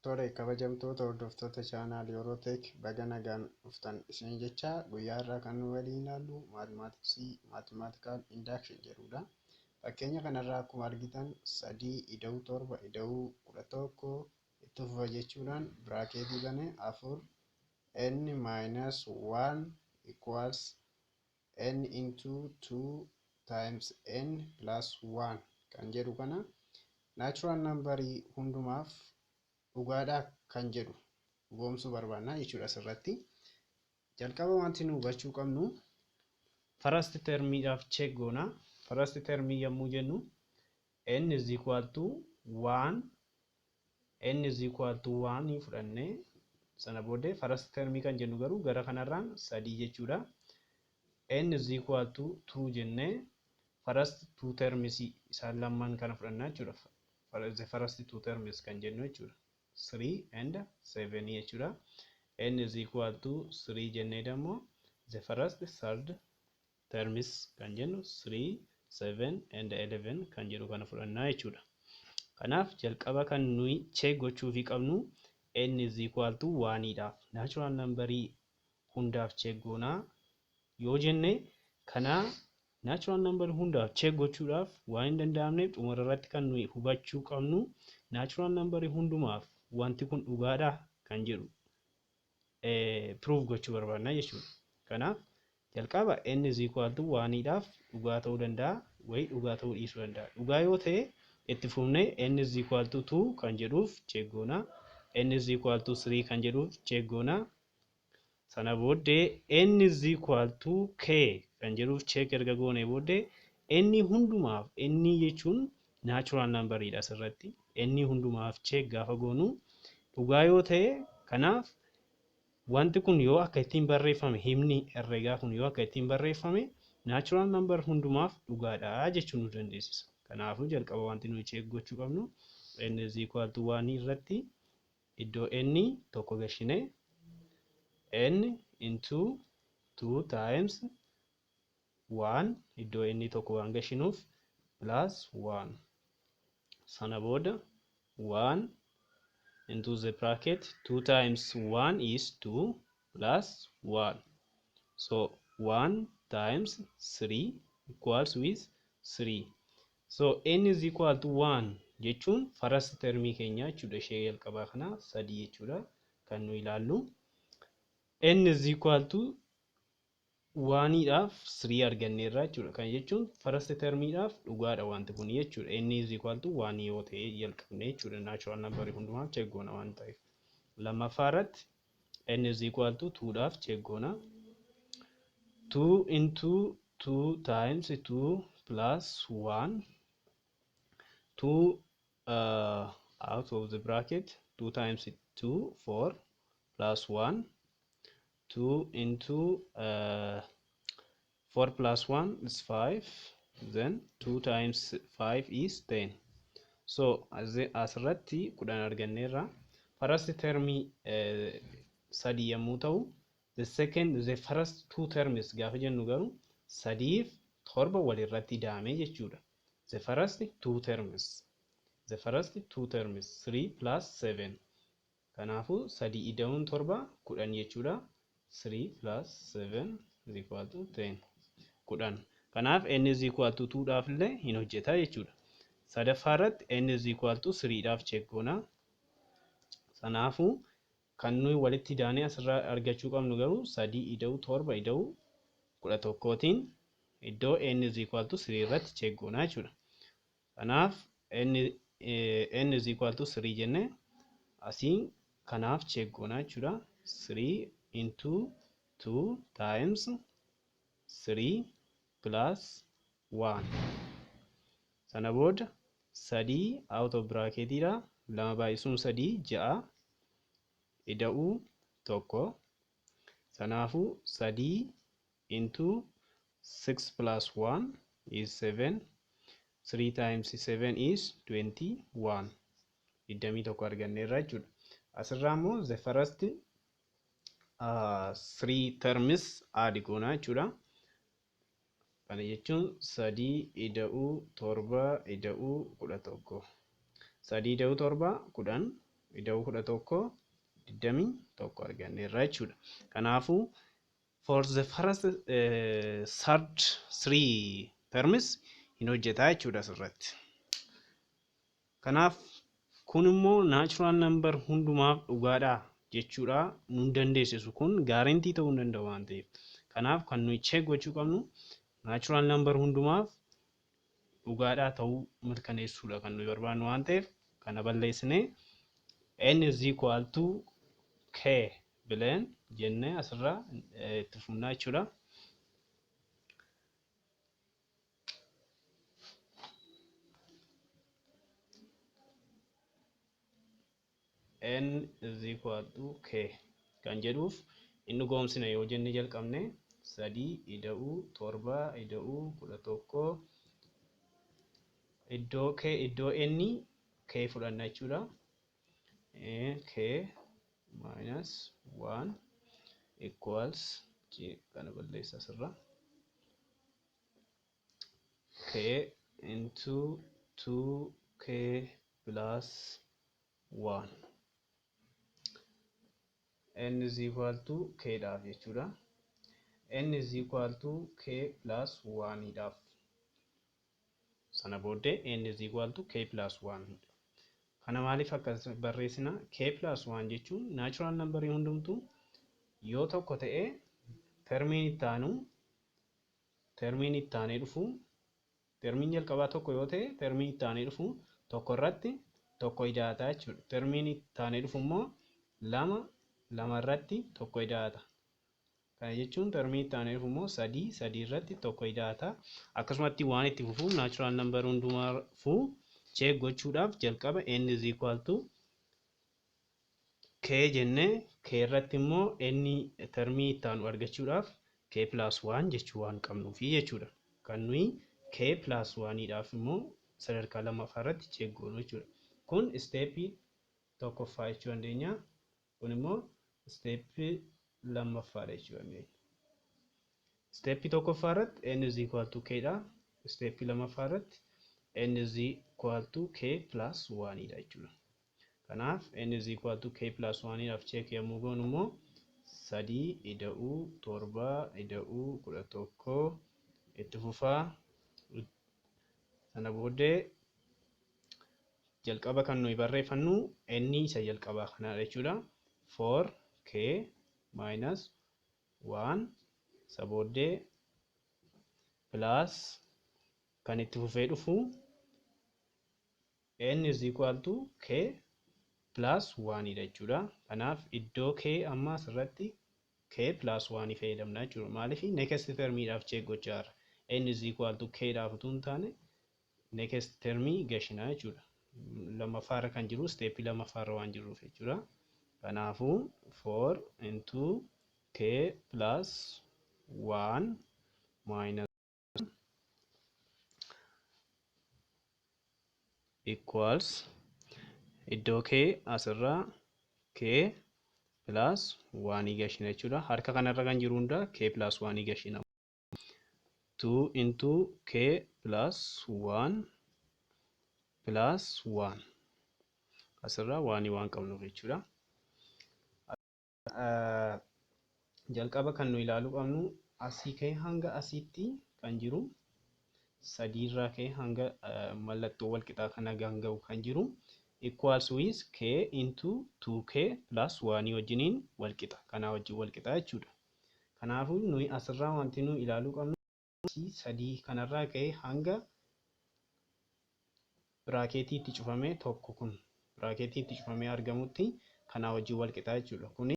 Tole, kabajamtoota hordoftoota chaanaalii Orooteek, baga nagaan dhuftan isin jecha. Guyyaa irraa kan nu waliin ilaallu mathematics, mathematical induction jedhudha. Fakkeenya kanarraa akkuma argitan, 3 ida'uu 7 ida'uu 11 itti fufa jechuudhaan bracketii bane 4 n minus 1 equals n into 2 times n plus 1 kan jedhu kana natural numberii hundumaaf dhugaadhaa kan jedhu dhugoomsuu barbaanna jechuudha asirratti. Jalqaba wanti nu hubachuu qabnu, first termiidhaaf check goona. First termii yommuu jennu, n is equal to 1, n is equal to 1 fudhannee, sana booddee first termii kan jennu garuu gara kanarraan 3 jechuudha. N is equal to 2 jennee first two terms isaan lamaan kana fudhannaa jechuudha. The first two terms kan jennu jechuudha. 3 and 7 jechuudha. N is equal to 3 jennee dammoo the first third terms kan jennu 3, 7 and 11 kan jedhu kana fudhannaa jechuudha. Kanaaf jalqaba kan nuyi check gochuufii qabnu n is equal to 1 dhaaf. Natural numberii hundaaf check goonaa yoo jenne, kana natural number hundaaf check gochuudhaaf waan hin danda'amneef, xumura irratti kan nuyi hubachuu qabnu natural number hundumaaf wanti kun dhugaadha kan jedhu proof gochuu barbaadna jechuudha. Kanaaf jalqaba n is equal to 1 dhaaf dhugaa ta'uu danda'a wayi dhugaa ta'uu dhiisuu danda'a. Dhugaa yoo ta'e, itti fufnee n is equal to 2 kan jedhuuf check goona. N is equal to 3 kan jedhuuf check goona. Sana booddee n is equal to k kan jedhuuf check erga goone booddee, n hundumaaf, n jechuun natural numberidha asirratti. N hundumaaf check gaafa goonu dhugaa yoo ta'e, kanaaf wanti kun yoo akka ittiin barreeffame, himni herreegaa kun yoo akka ittiin barreeffame, natural number hundumaaf dhugaadha jechuu nu dandeessisa. Kanaafuu jalqaba wanti nuyi check gochuu qabnu n is equal to 1 irratti iddoo n tokko gashine n into 2 times 1, iddoo n tokko waan gashinuuf, plus 1. Sana booda 1 into the bracket, 2 times 1 is 2, plus 1. So 1 times 3 equals with 3. So n is equal to 1 jechuun first termii keenya jechuudha. Ishee jalqabaa kana 3 jechuudha kan nu ilaallu. N is equal to 1dhaaf 3 arganneerra jechuudha. Kana jechuun first termiidhaaf dhugaadha wanti kun jechuudha. N is equal to 1 yoo ta'e jalqabne jechuudha. Natural number hundumaaf check goona waan ta'eef. Lammaffaa irratti n is equal to 2dhaaf check goona. 2 into 2 times 2 plus 1, 2 out of the bracket, 2 times 2, 4, plus 1, 2 into 4 plus 1 is 5, then 2 times 5 is 10. So asirratti 10 arganneerra. First termii 3 yommuu ta'u, the second, the first two terms gaafa jennu garuu 3f 7 walirratti ida'ame jechuudha. The first two terms, the first two terms, 3 plus 7. Kanaafuu 3 ida'uun 7 10 jechuudha. 3 plus 7 is equal to 10, 10. Kanaaf n is equal to 2 dhaaf illee hin hojjeta jechuudha. Sadaffaa irratti n is equal to 3 dhaaf check goona. Kanaafuu kan nuyi walitti idaanee asirraa argachuu qabnu garuu 3 ida'uu 7 ida'uu 11tiin iddoo n is equal to 3 irratti check goona jechuudha. Kanaaf n is equal to 3 jennee asii kanaaf check goona jechuudha. 3 into 2 times 3 plus 1. Sana booda 3 out of bracketiidha. 2 baay'isuun 3 6, ida'uu 1. Sanaafuu 3 into 6 plus 1 is 7. 3 times 7 is 21. 21 arganneerra jechuudha. Asirraa immoo the first three terms add goona jechuudha. Kana jechuun 3 ida'uu 7 ida'uu 11. 3 ida'uu 7 10. ida'uu 11 21 arganneerra jechuudha. Kanaafuu for the first third three terms hin hojjetaa jechuudha asirratti. Kanaaf kun immoo natural number hundumaaf dhugaadha jechuudha nun dandeessisu, kun guarantee ta'uu hin danda'u waan ta'eef. Kanaaf kan nuyi check gochuu qabnu natural number hundumaaf dhugaadhaa ta'uu mirkaneessuudha kan nuyi barbaannu waan ta'eef, kana balleessinee n is equal to k bileen jennee asirraa itti fufnaa jechuudha. N is equal to k kan jedhuuf inni goomsina yoo jenne jalqabne 3 ida'uu 7 ida'uu 11 iddoo k iddoo n k fudhanna jechuudha. K minus 1 equals kana balleessa asirra k into 2k plus 1, n is equal to k dhaaf jechuudha. N is equal to k plus 1 dhaaf. Sana booddee n is equal to k plus 1. Kana maaliif akkas barreessina? K plus 1 jechuun natural number hundumtuu yoo tokko ta'e termiin itti aanu, termiin itti aanee dhufu, termiin jalqabaa tokko yoo ta'e termiin itti aanee dhufu tokko irratti tokko ida'ata jechuudha. Termiin itti aanee dhufu immoo lama, lama irratti tokko ida'ata. Kana jechuun termiin itti aanee dhufu immoo sadii, sadii irratti tokko ida'ata. Akkasumatti waan itti fufuuf natural number hundumaafuu check gochuudhaaf jalqaba n is equal to k jennee k irratti immoo n termii itti aanu argachuudhaaf k plus 1 jechuu waan qabnuufi jechuudha. Kan nuyi k plus 1 dhaaf immoo sadarkaa lammaffaa irratti check goonu jechuudha. Kun isteeppii tokkoffaa jechuu dandeenya. Kun immoo isteeppii lammaffaadha jechuu dandeenya. Isteeppii tokkoffaa irratti n is equal to k dha. Isteeppii lammaffaa irratti n is equal to k plus 1 dha jechuudha. Kanaaf n is equal to k plus 1 dhaaf check yommuu goonu immoo 3 ida'uu 7 ida'uu 11 itti fufaa. Sana booddee jalqaba kan nuyi barreeffannu n isa jalqabaa kanadha jechuudha. 4k minus 1 isa booddee plus kan itti fufee dhufu n is equal to k plus 1 dha jechuudha. Kanaaf iddoo k amma asirratti k plus 1 fayyadamna jechuudha. Maaliif next termiidhaaf check gochaa jirra. N is equal to k dhaaf utuu hin taane next termii gashinaa jechuudha. Lammaffaarra kan jiru steeppii lammaffaarra waan jiruuf jechuudha. Kanaafuu 4 into k plus 1 minus equals iddoo k asirraa k plus 1 gashina jechuudha. Harka kanarra kan jiru hunda k plus 1 gashina. 2 into k plus 1 plus 1 asirraa 1 waan qabnuuf jechuudha. Jalqaba kan nu ilaaluu qabnu asii ka'ee hanga asiitti kan jiru sadiirraa ka'ee hanga mallattoo walqixaa kana ga'u kan jiru equals with k into 2k plus 1 wajjiniin walqixa. Kanaa wajjin walqixa jechuudha. Kanaafuu nuyi asirraa wanti nu ilaaluu qabnu sadii kanarraa ka'ee hanga biraakeetii itti cufamee tokko kun biraakeetii itti cufamee argamutti kanaa wajjin walqixa jechuudha. Kuni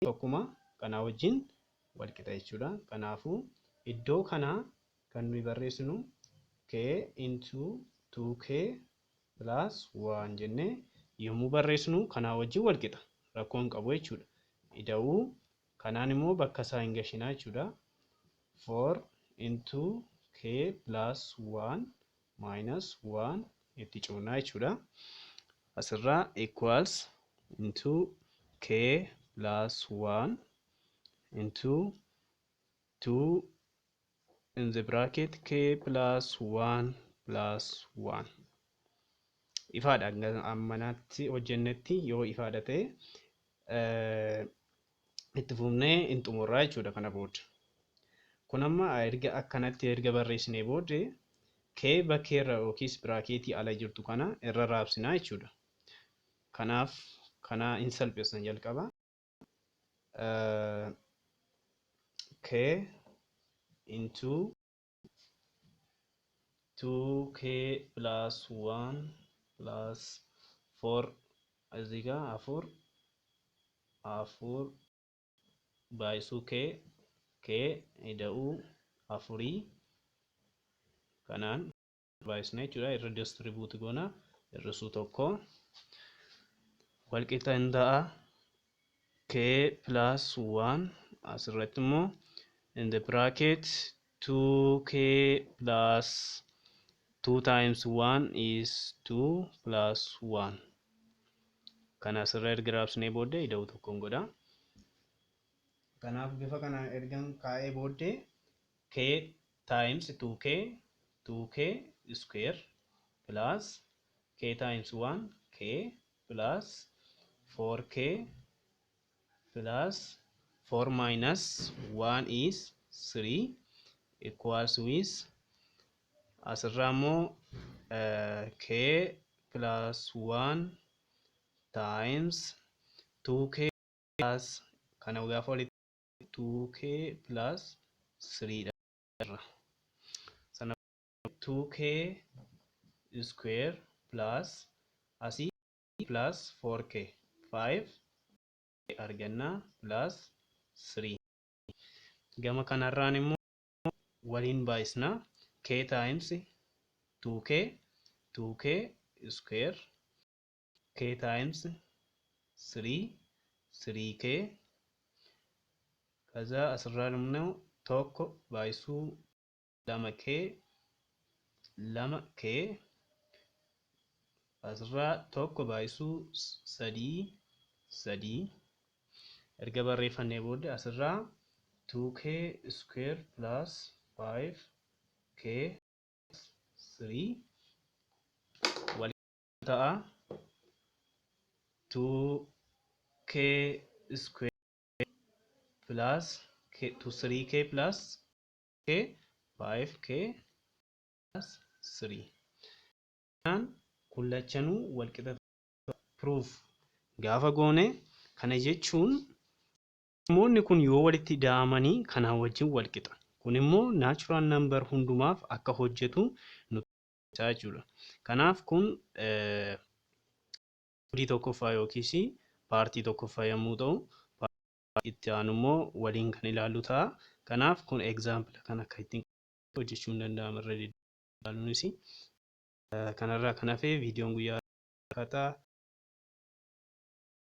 tokkuma kanaa wajjin walqixa jechuudha. Kanaafuu iddoo kanaa kan nuyi barreessinu k into 2k plus 1 jennee yommuu barreessinu kanaa wajjin walqixa. Rakkoo hin qabu jechuudha. Ida'uu kanaan immoo bakka isaa hin gashinaa jechuudha. 4 into k plus 1 minus 1 itti cufnaa jechuudha. Asirraa equals into k plus 1 into 2 in the bracket k plus 1 plus 1. Ifaadha, ammanaatti hojjennetti yoo ifaadha ta'e itti fufnee hin xumurraa jechuudha kana booda. Kun amma erga akkanatti erga barreessinee booddee k bakkeerra yookiis biraakeetii ala jirtu kana irra raabsinaa jechuudha. Kanaaf kana hin salphisna jalqaba. K into 2k plus 1 plus 4 እዚህ ጋር afur afur baay'isuu k k ida'uu afurii kanaan baay'isna jechuudha. Irra distribute goona, hir'isuu tokko walqixa hin ta'a k plus 1 asirratti immoo in the bracket 2k plus 2 times 1 is 2 plus 1. Kana asirra erga raabsinee booddee ida'uu tokkoon godha. Kanaaf bifa kana ergan kaa'ee booddee k times 2k 2k square plus k times 1 k plus 4k plus 4 minus 1 is 3 equals with asirraa immoo k plus 1 times 2k plus kana gaafa walitti 2k plus 3 dha. Sana 2k square plus asii plus 4k 5 arganna plus 3. Gama kanarraan immoo waliin baay'isna, k times 2k 2k square k times 3 3k ከዛ asirraan immoo tokko baay'isuu lama k lama k asirraa tokko baay'isuu sadii sadii. Erga barreeffannee booda asirraa 2k square plus 5k 3 waliin ta'a 2k square plus k to 3k plus k 5k plus 3. Kun lachanuu walqixa proof gaafa goone, kana jechuun namoonni kun yoo walitti ida'amanii kanaa wajjin walqixa. Kun immoo natural number hundumaaf akka hojjetu nutti jechuudha. Kanaaf kun hojii tokkoffaa yookiis paartii tokkoffaa yommuu ta'u, itti aanu immoo waliin kan ilaallu ta'a. Kanaaf kun example kan akka ittiin hojjechuun danda'amu irra deddeebiin ilaaluunis kanarraa kan hafe viidiyoon guyyaa akkaataa